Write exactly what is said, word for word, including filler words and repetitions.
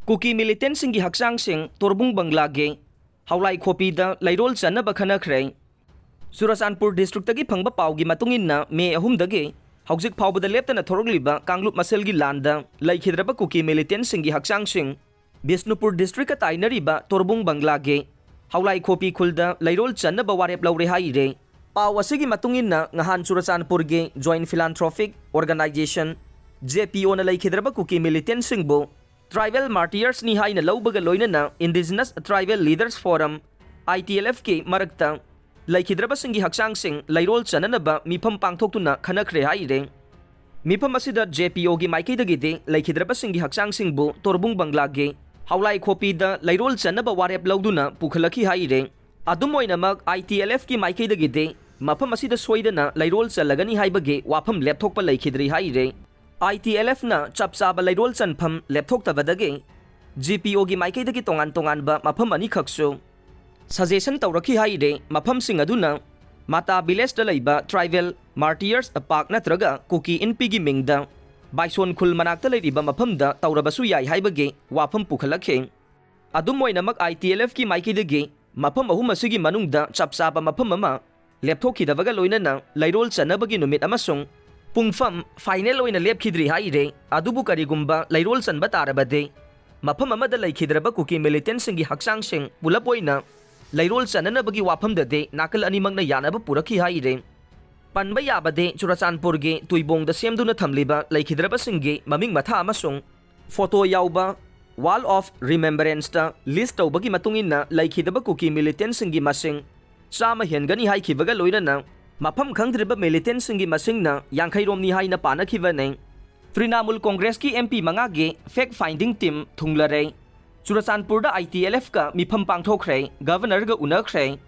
ꯀꯨꯀꯤ ꯃꯤꯂꯤꯇꯦꯟꯁꯤꯡꯒꯤ ꯍꯛꯆꯥꯡꯁꯤꯡ ꯇꯣꯔꯕꯨꯡ ꯕꯪꯒ꯭ꯂꯥꯒꯤ ꯍꯥꯎꯂꯥꯏ ꯈꯣꯄꯤꯗ ꯂꯩꯔꯣꯜ ꯆꯟꯅꯕ ꯈꯟꯅꯈ꯭ꯔꯦ꯫ ꯆꯨꯔꯆꯥꯟꯄꯨꯔ ꯗꯤꯁꯇ꯭ꯔꯤꯛꯇꯒꯤ ꯐꯪꯕ ꯄꯥꯎꯒꯤ ꯃꯇꯨꯡ ꯏꯟꯅ, ꯃꯦ ꯑꯍꯨꯝꯗꯒꯤ ꯍꯧꯖꯤꯛ ꯐꯥꯎꯕꯗ ꯂꯦꯞꯇꯅ ꯊꯣꯔꯛꯂꯤꯕ ꯀꯥꯡꯂꯨꯞ ꯃꯁꯦꯜꯒꯤ ꯂꯥꯟꯗ ꯂꯩꯈꯤꯗ꯭ꯔꯕ ꯀꯨꯀꯤ ꯃꯤꯂꯤꯇꯦꯟꯁꯤꯡꯒꯤ ꯍꯛꯆꯥꯡꯁꯤꯡ ꯕꯤꯁꯅꯨꯄꯨꯔ ꯗꯤꯁꯇ꯭ꯔꯤꯛꯀ ꯇꯥꯏꯅꯔꯤꯕ ꯇꯣꯔꯕꯨꯡ ꯕꯪꯒ꯭ꯂꯥꯒꯤ ꯍꯥꯎꯂꯥꯏ ꯈꯣꯄꯤ ꯈꯨꯜꯗ ꯂꯩꯔꯣꯜ ꯆꯟꯅꯕ ꯋꯥꯔꯦꯞ ꯂꯧꯔꯦ ꯍꯥꯏꯔꯦ꯫ ꯄꯥꯎ ꯑꯁꯤꯒꯤ ꯃꯇꯨꯡ ꯏꯟꯅ, ꯉꯍꯥꯟ ꯆꯨꯔꯆꯥꯟꯄꯨꯔꯒꯤ Joint Philanthropic Organization, J P O ꯅ ꯂꯩꯈꯤꯗ꯭ꯔꯕ ꯀꯨꯀꯤ ꯃꯤꯂꯤꯇꯦꯟꯁꯤꯡꯕꯨ Tribal Martyrs ꯅꯤ ꯍꯥꯏꯅ ꯂꯧꯕꯒ ꯂꯣꯏꯅꯅ Indigenous Tribal Leaders Forum, I T L F ꯀꯤ ꯃꯔꯛꯇ ꯂꯩꯈꯤꯗ꯭ꯔꯕꯁꯤꯡꯒꯤ ꯍꯛꯆꯥꯡꯁꯤꯡ ꯂꯩꯔꯣꯜ ꯆꯟꯅꯅꯕ ꯃꯤꯐꯝ ꯄꯥꯡꯊꯣꯛꯇꯨꯅ ꯈꯟꯅꯈ꯭ꯔꯦ ꯍꯥꯏꯔꯦ꯫ ꯃꯤꯐꯝ ꯑꯁꯤꯗ J P O ꯒꯤ ꯃꯥꯏꯀꯩꯗꯒꯤꯗꯤ ꯂꯩꯈꯤꯗ꯭ꯔꯕꯁꯤꯡꯒꯤ ꯍꯛꯆꯥꯡꯁꯤꯡꯕꯨ ꯇꯣꯔꯕꯨꯡ ꯕꯪꯒ꯭ꯂꯥꯒꯤ ꯍꯥꯎꯂꯥꯏ ꯈꯣꯄꯤꯗ ꯂꯩꯔꯣꯜ ꯆꯟꯅꯕ ꯋꯥꯔꯦꯞ ꯂꯧꯗꯨꯅ ꯄꯨꯈꯠꯂꯛꯈꯤ ꯍꯥꯏꯔꯦ꯫ ꯑꯗꯨꯝ ꯑꯣꯏꯅꯃꯛ, I T L F ꯀꯤ ꯃꯥꯏꯀꯩꯗꯒꯤꯗꯤ ꯃꯐꯝ ꯑꯁꯤꯗ ꯁꯣꯏꯗꯅ ꯂꯩꯔꯣꯜ ꯆꯜꯂꯒꯅꯤ ꯍꯥꯏꯕꯒꯤ ꯋꯥꯐꯝ ꯂꯦꯞꯊꯣꯛꯄ ꯂꯩꯈꯤꯗ꯭ꯔꯤ ꯍꯥꯏꯔꯦ꯫ I T L F ꯅ ꯆꯞ ꯆꯥꯕ ꯂꯩꯔꯣꯜ ꯆꯟꯐꯝ ꯂꯦꯞꯊꯣꯛꯇꯕꯗꯒꯤ G P O ꯒꯤ ꯃꯥꯏꯀꯩꯗꯒꯤ ꯇꯣꯉꯥꯟ ꯇꯣꯉꯥꯟꯕ ꯃꯐꯝ ꯑꯅꯤꯈꯛꯁꯨ suggestion ꯇꯧꯔꯛꯈꯤ ꯍꯥꯏꯔꯦ꯫ ꯃꯐꯝꯁꯤꯡ ꯑꯗꯨꯅ ꯃꯥꯇꯥ ꯚꯤꯂꯦꯖꯇ ꯂꯩꯕ Tribal Martyrs Park ꯅꯠꯇ꯭ꯔꯒ ꯀꯨꯀꯤ ꯏꯟꯄꯤꯒꯤ ꯃꯤꯡꯗ ꯕꯥꯏꯁꯣꯟ ꯈꯨꯜ ꯃꯅꯥꯛꯇ ꯂꯩꯔꯤꯕ ꯃꯐꯝꯗ ꯇꯧꯔꯕꯁꯨ ꯌꯥꯏ ꯍꯥꯏꯕꯒꯤ ꯋꯥꯐꯝ ꯄꯨꯈꯠꯂꯛꯈꯤ꯫ ꯑꯗꯨꯝ ꯑꯣꯏꯅꯃꯛ, I T L F ꯀꯤ ꯃꯥꯏꯀꯩꯗꯒꯤ ꯃꯐꯝ ꯑꯍꯨꯝ ꯑꯁꯤꯒꯤ ꯃꯅꯨꯡꯗ ꯆꯞ ꯆꯥꯕ ꯃꯐꯝ ꯑꯃ ꯂꯦꯞꯊꯣꯛꯈꯤꯗꯕꯒ ꯂꯣꯏꯅꯅ ꯂꯩꯔꯣꯜ ꯆꯟꯅꯕꯒꯤ ꯅꯨꯃꯤꯠ ꯑꯃꯁꯨꯡ ꯄꯨꯡꯐꯝ final ꯑꯣꯏꯅ ꯂꯦꯞꯈꯤꯗ꯭ꯔꯤ ꯍꯥꯏꯔꯦ꯫ ꯑꯗꯨꯕꯨ ꯀꯔꯤꯒꯨꯝꯕ ꯂꯩꯔꯣꯜ ꯆꯟꯕ ꯇꯥꯔꯕꯗꯤ, ꯃꯐꯝ ꯑꯃꯗ ꯂꯩꯈꯤꯗ꯭ꯔꯕ ꯀꯨꯀꯤ ꯃꯤꯂꯤꯇꯦꯟꯁꯤꯡꯒꯤ ꯍꯛꯆꯥꯡꯁꯤꯡ ꯄꯨꯂꯞ ꯑꯣꯏꯅ ꯂꯩꯔꯣꯜ ꯆꯟꯅꯅꯕꯒꯤ ꯋꯥꯐꯝꯗꯗꯤ ꯅꯥꯀꯜ ꯑꯅꯤꯃꯛꯅ ꯌꯥꯅꯕ ꯄꯨꯔꯛꯈꯤ ꯍꯥꯏꯔꯦ꯫ ꯄꯟꯕ ꯌꯥꯕꯗꯤ, ꯆꯨꯔꯆꯥꯟꯄꯨꯔꯒꯤ ꯇꯨꯏꯕꯣꯡꯗ ꯁꯦꯝꯗꯨꯅ ꯊꯝꯂꯤꯕ ꯂꯩꯈꯤꯗ꯭ꯔꯕꯁꯤꯡꯒꯤ ꯃꯃꯤꯡ ꯃꯊꯥ ꯑꯃꯁꯨꯡ photo ꯌꯥꯎꯕ Wall of Remembrance ꯇ list ꯇꯧꯕꯒꯤ ꯃꯇꯨꯡ ꯏꯟꯅ, ꯂꯩꯈꯤꯗꯕ ꯀꯨꯀꯤ ꯃꯤꯂꯤꯇꯦꯟꯁꯤꯡꯒꯤ ꯃꯁꯤꯡ ꯆꯥꯝꯃ ꯍꯦꯟꯒꯅꯤ ꯍꯥꯏꯈꯤꯕꯒ ꯂꯣꯏꯅꯅ, ꯃꯐꯝ ꯈꯪꯗ꯭ꯔꯤꯕ ꯃꯤꯂꯤꯇꯦꯟꯁꯤꯡꯒꯤ ꯃꯁꯤꯡꯅ ꯌꯥꯡꯈꯩ ꯔꯣꯝꯅꯤ ꯍꯥꯏꯅ ꯄꯥꯅꯈꯤꯕꯅꯤ꯫ ꯇ꯭ꯔꯤꯅꯥꯃꯨꯜ ꯀꯣꯡꯒ꯭ꯔꯦꯁꯀꯤ M P ꯃꯉꯥꯒꯤ fact finding team ꯊꯨꯡꯂꯔꯦ꯫ ꯆꯨꯔꯆꯥꯟꯄꯨꯔꯗ I T L F ꯀ ꯃꯤꯐꯝ ꯄꯥꯡꯊꯣꯛꯈ꯭ꯔꯦ, Governor ꯒ ꯎꯅꯈ꯭ꯔꯦ꯫